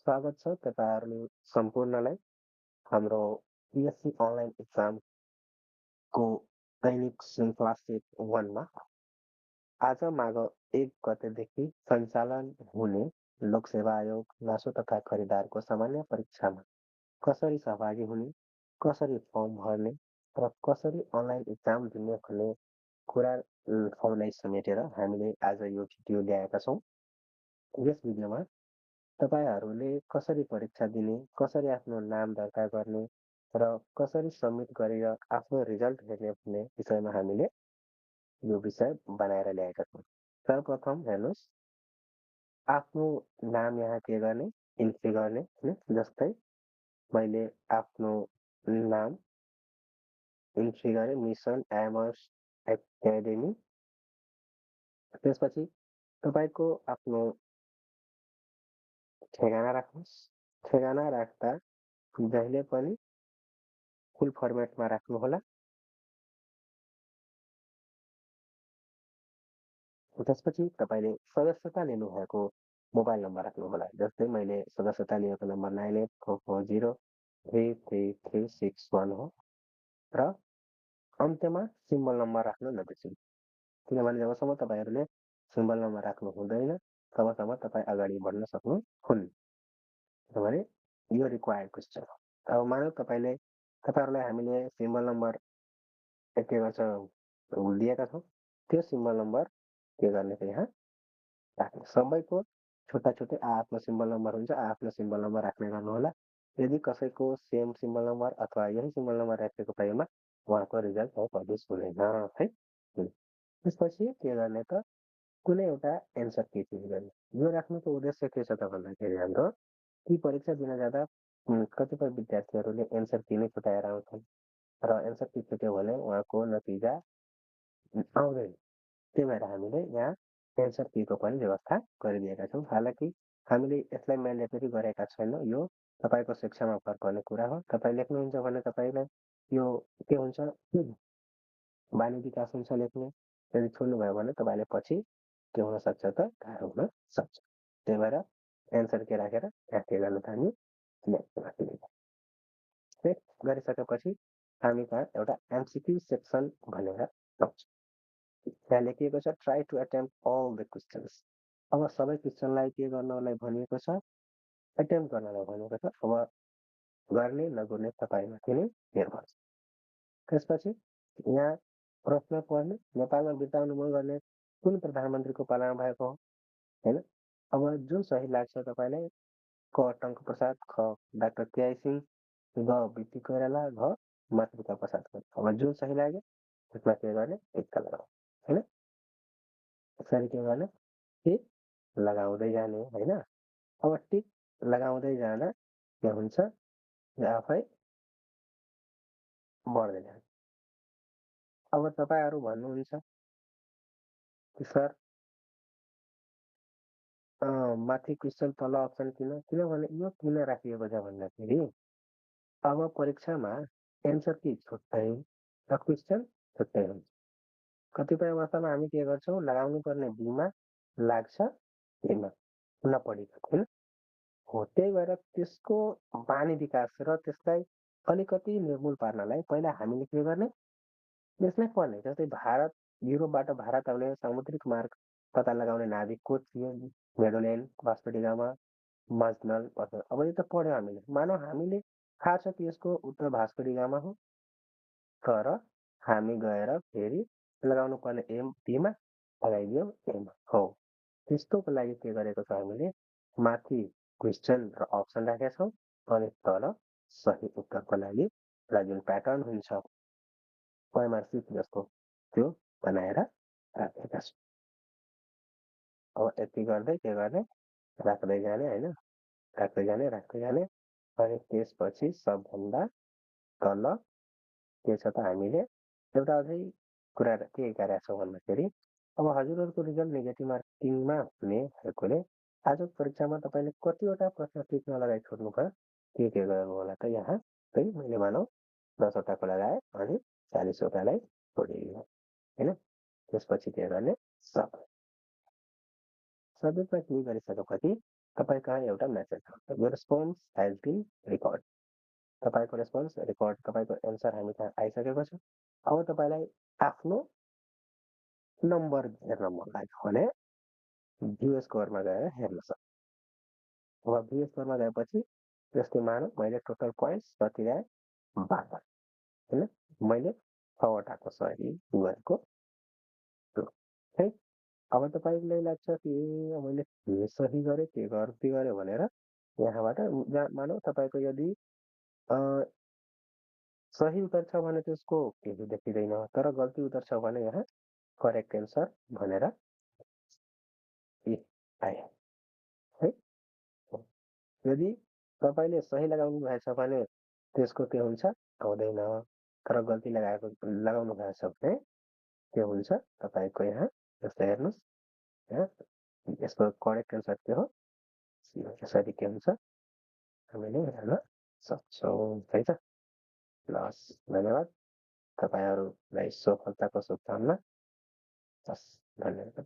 स्वागत छ तपाईँहरू सम्पूर्णलाई हाम्रो पिएससी अनलाइन एक्जामको दैनिक श्रृङ्खला सेट 1 मा आज माघ 1 गतेदेखि सञ्चालन हुने लोकसेवा आयोग नासो तथा खरिदारको सामान्य परीक्षामा कसरी सहभागी हुने, कसरी फर्म भर्ने र कसरी अनलाइन एक्जाम दिने भन्ने कुराहरूलाई समेटेर हामीले आज यो भिडियो ल्याएका छौँ। यस भिडियोमा तपाईँहरूले कसरी परीक्षा दिने, कसरी आफ्नो नाम दर्ता गर्ने र कसरी सबमिट गरेर आफ्नो रिजल्ट हेर्ने भन्ने विषयमा हामीले यो विषय बनाएर ल्याएका छौँ। सर्वप्रथम हेर्नुहोस्, आफ्नो नाम यहाँ के गर्ने, इन्ट्री गर्ने होइन। जस्तै मैले आफ्नो नाम इन्ट्री गरेँ, मिसन एमर्स एकाडेमी। त्यसपछि तपाईँको आफ्नो ठेगाना राख्नुहोस्। ठेगाना राख्दा जहिले पनि फुल फर्मेटमा राख्नुहोला। त्यसपछि तपाईँले सदस्यता लिनुभएको मोबाइल नम्बर राख्नुहोला। जस्तै मैले सदस्यता लिएको नम्बर 9844033361 हो र अन्त्यमा सिम्बल नम्बर राख्न नबिर्सिनु। किनभने जबसम्म तपाईँहरूले सिम्बल नम्बर राख्नु हुँदैन तबसम्म तपाईँ अगाडि बढ्न सक्नुहुन्न। किनभने यो रिक्वायर्ड क्वेसन हो। अब मानौँ तपाईँहरूलाई हामीले सिम्बल नम्बर के गर्छ दिएका छौँ, त्यो सिम्बल नम्बर के गर्ने त यहाँ राख्ने। सबैको छुट्टा छुट्टै आफ्नो सिम्बल नम्बर हुन्छ, आफ्नो सिम्बल नम्बर राख्ने गर्नुहोला। यदि कसैको सेम सिम्बल नम्बर अथवा यही सिम्बल नम्बर राखेको भएमा उहाँको रिजल्ट पब्लिस हुँदैन है। त्यसपछि के गर्ने त, कुनै एउटा एन्सर की चुज गर्ने। यो राख्नुको उद्देश्य के छ त भन्दाखेरि हाम्रो ती परीक्षा दिन जाँदा कतिपय विद्यार्थीहरूले एन्सर की नै छुट्याएर आउँछन् र एन्सर की छुट्यो भने उहाँको नतिजा आउँदैन। त्यही भएर हामीले यहाँ एन्सर कीको पनि व्यवस्था गरिदिएका छौँ। हालाकि हामीले यसलाई म्यान्डेटरी गरेका छैनौँ। यो तपाईँको शिक्षामा भर पर्ने कुरा हो। तपाईँ लेख्नुहुन्छ भने तपाईँलाई यो के हुन्छ, बानी विकास हुन्छ लेख्ने। यदि छोड्नुभयो भने तपाईँले पछि के हुन सक्छ त, गाह्रो हुन सक्छ। त्यही भएर एन्सर के राखेर यहाँ के गर्नु त हामी गरिसकेपछि हामी कहाँ एउटा एमसिक्यू सेक्सन भनेर आउँछ। त्यहाँ लेखिएको छ try to attempt all the questions. अब सबै क्वेसनलाई के गर्नलाई भनिएको छ, एटेम्प्ट गर्नलाई भनिएको छ। अब गर्ने नगर्ने तपाईँमाथि नै निर्भर छ। त्यसपछि यहाँ प्रश्न पढ्ने, नेपालमा बिताउनु मन गर्ने कुन प्रधानमन्त्रीको पालामा भएको हो होइन। अब जुन सही लाग्छ तपाईँलाई, क टङ्क प्रसाद, ख डाक्टर केआई सिंह, ग बिपी कोइराला, घ मातृका प्रसाद। अब जुन सही लाग्यो त्यसमा के गर्ने, टिक्का लगाऊ होइन। यसरी के गर्ने, टिक लगाउँदै जाने होइन। अब टिक लगाउँदै जाँदा के हुन्छ, आफै बढ्दै जान्छ। अब तपाईँहरू भन्नुहुन्छ कि सर माथि क्वेसन तल अप्सन किनभने यो किन राखिएको छ भन्दाखेरि अब परीक्षामा एन्सर की छुट्टै र क्वेसन छुट्टै हुन्छ। कतिपय अवस्थामा हामी के गर्छौँ, लगाउनु पर्ने बीमा लाग्छ एमा नपढिकन होइन हो। त्यही भएर त्यसको बानी विकास र त्यसलाई अलिकति निर्मूल पार्नलाई पहिला हामीले के गर्ने, त्यसलाई पढ्ने। जस्तै भारत, युरोपबाट भारत आउने सामुद्रिक मार्ग पत्ता लगाउने नाविक को थियो, मेडोल्यान्ड, वास्को डी गामा, मजनल। अब यो त पढ्यो हामीले। मानौ हामीले थाहा छ कि यसको उत्तर भास्को डी गामा हो, तर हामी गएर फेरि लगाउनु पर्ने एम टीमा लगाइदियो एमा हो। त्यस्तोको लागि के गरेको छ हामीले, माथि क्वेसन र अप्सन राखेका छौँ अनि तल सही उत्तरको लागि एउटा जुन प्याटर्न हुन्छ पैमार्सिक जस्तो त्यो बनाएर राखेका छौँ। अब यति गर्दै के गर्ने, राख्दै जाने होइन, राख्दै जाने अनि त्यसपछि सबभन्दा तल के छ त, हामीले एउटा अझै कुरा के गरेका छौँ भन्दाखेरि अब हजुरहरूको रिजल्ट नेगेटिभ मार्किङमा हुने भएकोले आजको परीक्षामा तपाईँले कतिवटा प्रश्न टिक नलगाइ छोड्नु भयो, के गर्नु होला त। यहाँ चाहिँ मैले मानौ 10वटाको लगाएँ अनि 40वटालाई छोडिदिएँ होइन। त्यसपछि के गर्ने, सबमिटमा क्लिक गरिसकेपछि तपाईँको यहाँ एउटा मेसेज आउँछ, यो रेस्पोन्स हेज बिन रेकर्ड। तपाईँको रेस्पोन्स रेकर्ड, तपाईँको एन्सर हामी कहाँ आइसकेको छ। अब तपाईँलाई आफ्नो नम्बर हेर्न मन लाग्यो भने भ्यू स्कोरमा गएर हेर्न सक्छ। अब भ्यू स्कोरमा गएपछि जस्तै मानौँ मैले टोटल पोइन्ट्स कति आए 12 होइन, मैले 6वटाको सही गरेको छु है। अब तपाईँलाई लाग्छ कि मैले के सही गरेँ के गल्ती गरेँ भनेर यहाँबाट मानौँ तपाईँको यदि सही उत्तर छ भने त्यसको केही देखिँदैन, तर गल्ती उत्तर छ भने यहाँ करेक्ट एन्सर भनेर आयो है। यदि तपाईँले सही लगाउनु भएछ भने त्यसको के हुन्छ, आउँदैन। तर गल्ती लगाउनु भएछ भने के हुन्छ तपाईँको यहाँ, जस्तै हेर्नुहोस् यहाँ यसको करेक्ट एन्सर के हो, यसरी के हुन्छ हामीले हेर्न सक्छौँ है त। लस्, धन्यवाद। तपाईँहरूलाई सफलताको शुभकामना। हस्, धन्यवाद।